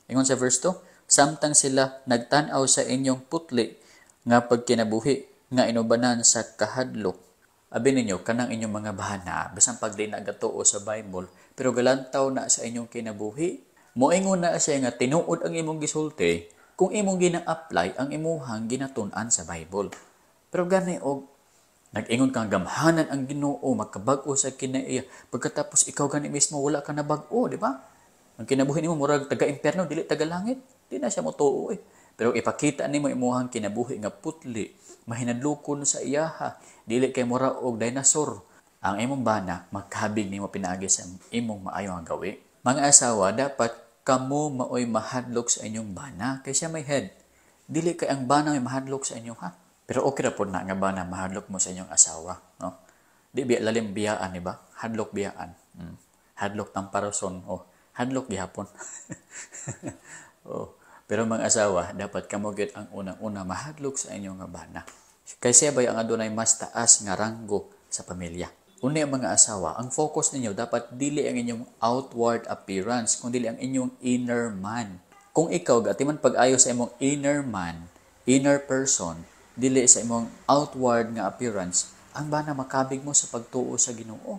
Ingon sa verse 2, samtang sila nagtan-aw sa inyong putli nga pagkinabuhi nga inubanan sa kahadlok. Abi ninyo, kanang inyong mga bahana, bisan pag di nagatuo sa Bible, pero galantaw na sa inyong kinabuhi, moingon na siya nga tinuod ang imong gisulti kung imong gina-apply ang imuhang ginatun-an sa Bible. Pero gani og nag-ingon kang gamhanan ang Ginoo, magkabag-o sa kinaiya, pagkatapos ikaw gani mismo wala ka nabag-o, di ba? Ang kinabuhi nimo murag taga-impierno, dili taga-langit. Di na siya motuo eh. Pero ipakita nimo imuhang kinabuhi nga putli, mahinadlokon sa iyaha, dili kay mura og dinosaur. Ang imong bana magkabig nimo pinaagi sa imong maayo nga gawi. Mga asawa, dapat kamo maoy mahadlok sa inyong bana kay siya may head. Dili kay ang bana may mahadlok sa inyo ha. Pero okay ra pod na nga bana mahadlok mo sa inyong asawa, no? Di biya lalim biyaan, di ba? Hadlok biyaan. Hadlok tamparoson o hadlok gihapon. Oh. Pero mga asawa, dapat kamo gyud ang unang-una mahadlok sa inyong nga bana. Kay siya bay ang adunay mas taas nga ranggo sa pamilya. Uni ang mga asawa, ang focus ninyo dapat dili ang inyong outward appearance, kundi ang inyong inner man. Kung ikaw gatiman pag-ayo sa imong inner man, inner person, dili sa imong outward nga appearance, ang bana makabig mo sa pagtuo sa Ginoo.